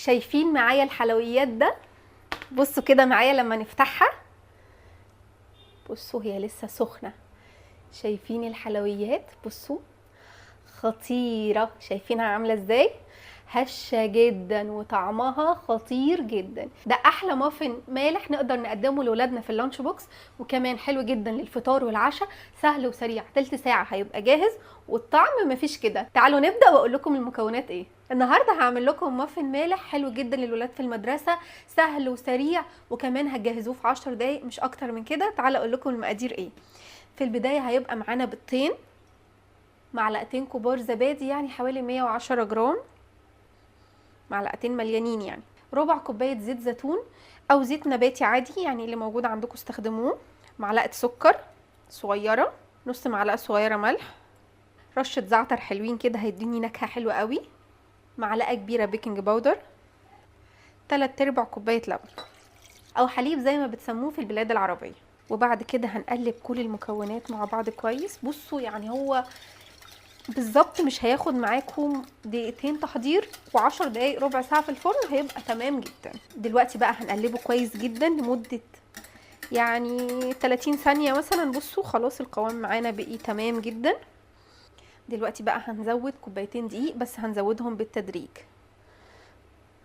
شايفين معايا الحلويات ده؟ بصوا كده معايا لما نفتحها، بصوا هي لسه سخنة. شايفين الحلويات؟ بصوا خطيرة، شايفينها عاملة ازاي؟ هشة جدا وطعمها خطير جدا. ده احلى مافن مالح نقدر نقدمه لولادنا في ال lunch box، وكمان حلو جدا للفطار والعشاء، سهل وسريع، تلت ساعة هيبقى جاهز والطعم مفيش كده. تعالوا نبدأ واقول لكم المكونات ايه. النهارده هعمل لكم مافن مالح حلو جدا للولاد في المدرسة، سهل وسريع، وكمان هتجهزوه في 10 دقايق مش اكتر من كده. تعالوا اقول لكم المقادير ايه. في البداية هيبقى معانا بيضتين، معلقتين كبار زبادي يعني حوالي 110 جرام، معلقتين مليانين يعني، ربع كوباية زيت زيتون او زيت نباتي عادي يعني اللي موجود عندكم استخدموه، معلقة سكر صغيرة، نص معلقة صغيرة ملح، رشة زعتر حلوين كده هيديني نكهة حلوة قوي، معلقة كبيرة baking powder، 3/4 كوباية لبن او حليب زي ما بتسموه في البلاد العربية. وبعد كده هنقلب كل المكونات مع بعض كويس. بصوا يعني هو بالظبط مش هياخد معاكم دقيقتين تحضير، و10 دقايق ربع ساعة في الفرن هيبقى تمام جدا. دلوقتي بقى هنقلبه كويس جدا لمدة يعني 30 ثانية مثلا. بصوا خلاص القوام معانا بقي تمام جدا. دلوقتي بقى هنزود كوبايتين دقيق، بس هنزودهم بالتدريج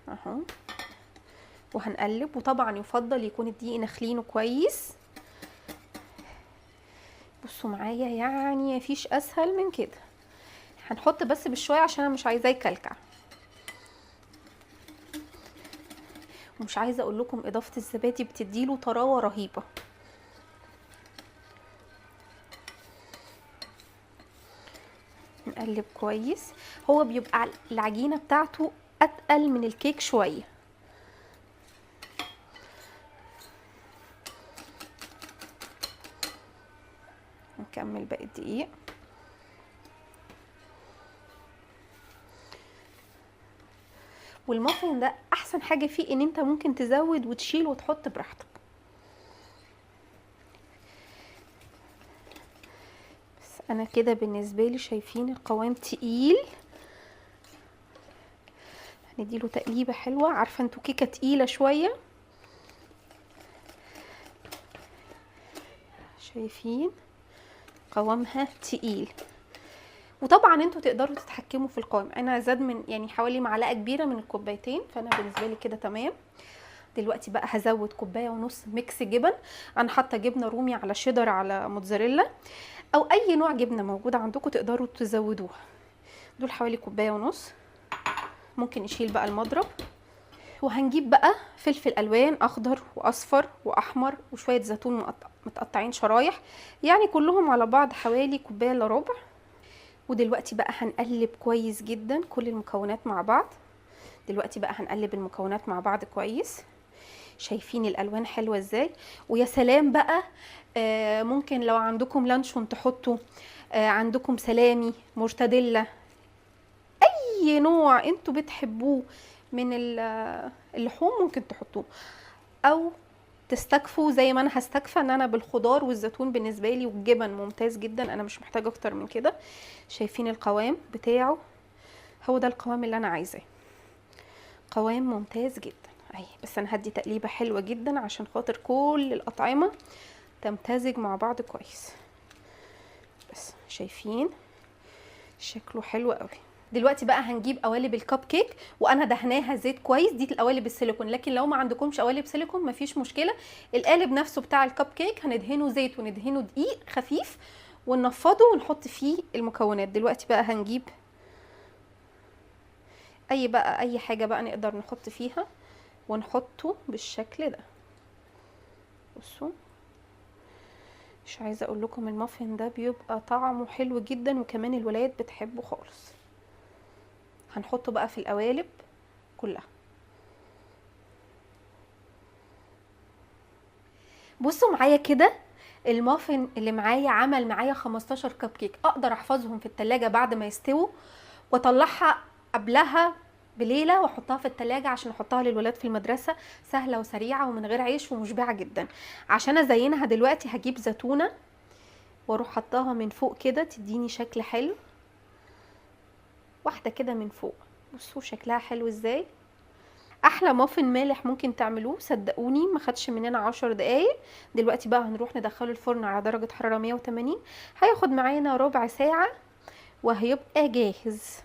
اهو، وهنقلب. وطبعا يفضل يكون الدقيق نخلينه كويس. بصوا معايا يعني مفيش اسهل من كده. هنحط بس بالشويه عشان انا مش عايزاه يكلكع، ومش عايزه اقول لكم اضافه الزبادي بتديله طراوه رهيبة. نقلب كويس. هو بيبقى العجينة بتاعته اتقل من الكيك شوية. نكمل باقي الدقيق. والمافن ده احسن حاجة فيه ان انت ممكن تزود وتشيل وتحط براحتك. بس انا كده بالنسبة لي شايفين القوام تقيل، هنديله تقليبه حلوة. عارفه انتوا كيكة تقيلة شوية، شايفين قوامها تقيل. وطبعا انتوا تقدروا تتحكموا في القوام. انا زاد من يعني حوالي معلقه كبيرة من الكوبايتين، فانا بالنسبة لي كده تمام. دلوقتي بقى هزود كوباية ونص mix جبن. انا حاطه جبنه رومي على شيدر على موتزاريلا او اي نوع جبنه موجودة عندكم تقدروا تزودوها. دول حوالي كوباية ونص. ممكن نشيل بقى المضرب. وهنجيب بقى فلفل الوان اخضر واصفر واحمر وشوية زيتون متقطعين شرايح، يعني كلهم على بعض حوالي كوباية الا ربع. ودلوقتي بقى هنقلب كويس جدا كل المكونات مع بعض. دلوقتي بقى هنقلب المكونات مع بعض كويس. شايفين الالوان حلوة ازاي؟ ويا سلام بقى ممكن لو عندكم لانشون تحطوا، عندكم سلامي، مرتديلا، اي نوع انتوا بتحبوه من اللحوم ممكن تحطوه، او تستكفوا زي ما انا هستكفى ان انا بالخضار والزيتون بالنسبة لي والجبن ممتاز جدا، انا مش محتاجه اكتر من كده. شايفين القوام بتاعه؟ هو ده القوام اللي انا عايزاه، قوام ممتاز جدا اهي. بس انا هدي تقليبه حلوة جدا عشان خاطر كل الاطعمة تمتزج مع بعض كويس. بس شايفين شكله حلو قوي. دلوقتي بقى هنجيب قوالب الكب كيك، وانا دهناها زيت كويس. دي القوالب السيليكون، لكن لو ما عندكمش قوالب سيليكون مفيش مشكلة. القالب نفسه بتاع الكب كيك هندهنه زيت وندهنه دقيق خفيف وننفضه ونحط فيه المكونات. دلوقتي بقى هنجيب اي حاجة بقى نقدر نحط فيها ونحطه بالشكل ده. بصوا مش عايزه اقول لكم المافن ده بيبقى طعمه حلو جدا، وكمان الولاد بتحبه خالص. هنحطه بقى في القوالب كلها. بصوا معايا كده المافن اللي معايا عمل معايا 15 كب كيك. اقدر احفظهم في التلاجة بعد ما يستووا، واطلعها قبلها بليلة واحطها في التلاجة عشان احطها للولاد في المدرسة. سهلة وسريعة ومن غير عيش ومشبعه جدا. عشان ازينها دلوقتي هجيب زيتونه واروح حطاها من فوق كده تديني شكل حلو، واحدة كده من فوق. بصوا شكلها حلو ازاي. احلى مافن مالح ممكن تعملوه، صدقوني ما خدش مننا 10 دقايق. دلوقتي بقى هنروح ندخله الفرن على درجة حرارة 180، هياخد معانا ربع ساعة وهيبقى جاهز.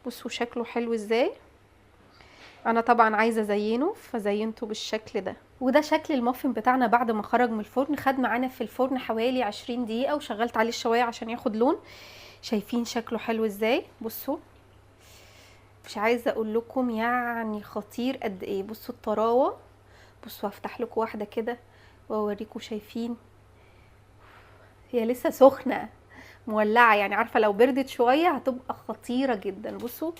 بصوا شكله حلو ازاي. انا طبعا عايزه ازينه فزينته بالشكل ده. وده شكل المافن بتاعنا بعد ما خرج من الفرن. خد معانا في الفرن حوالي 20 دقيقة، وشغلت عليه الشوايه عشان ياخد لون. شايفين شكله حلو ازاي؟ بصوا مش عايزه اقول لكم يعني خطير قد ايه. بصوا الطراوه، بصوا هفتح لكم واحدة كده واوريكم. شايفين هي لسه سخنة مولعه، يعني عارفه لو بردت شوية هتبقى خطيرة جدا. بصوا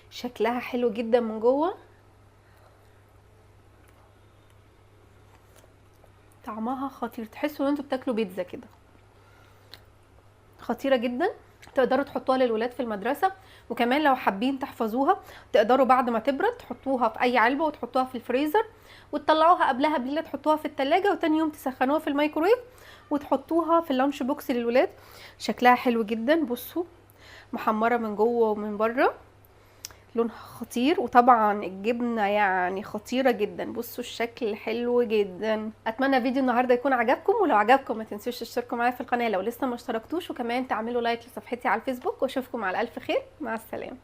شكلها حلو جدا من جوه، طعمها خطير، تحسوا ان انتوا بتاكلوا بيتزا كده، خطيرة جدا. تقدروا تحطوها للولاد في المدرسة، وكمان لو حابين تحفظوها تقدروا بعد ما تبرد تحطوها في اي علبة وتحطوها في الفريزر، وتطلعوها قبلها بليلة تحطوها في التلاجة، وتاني يوم تسخنوها في الميكرويف وتحطوها في ال lunch box للولاد. شكلها حلو جدا، بصوا محمرة من جوه ومن بره، لونها خطير، وطبعا الجبنة يعني خطيرة جدا. بصوا الشكل حلو جدا. اتمنى فيديو النهارده يكون عجبكم، ولو عجبكم ما تنسوش تشتركوا معايا في القناة لو لسه ما اشتركتوش، وكمان تعملوا like لصفحتي على الفيسبوك، واشوفكم على الف خير. مع السلامة.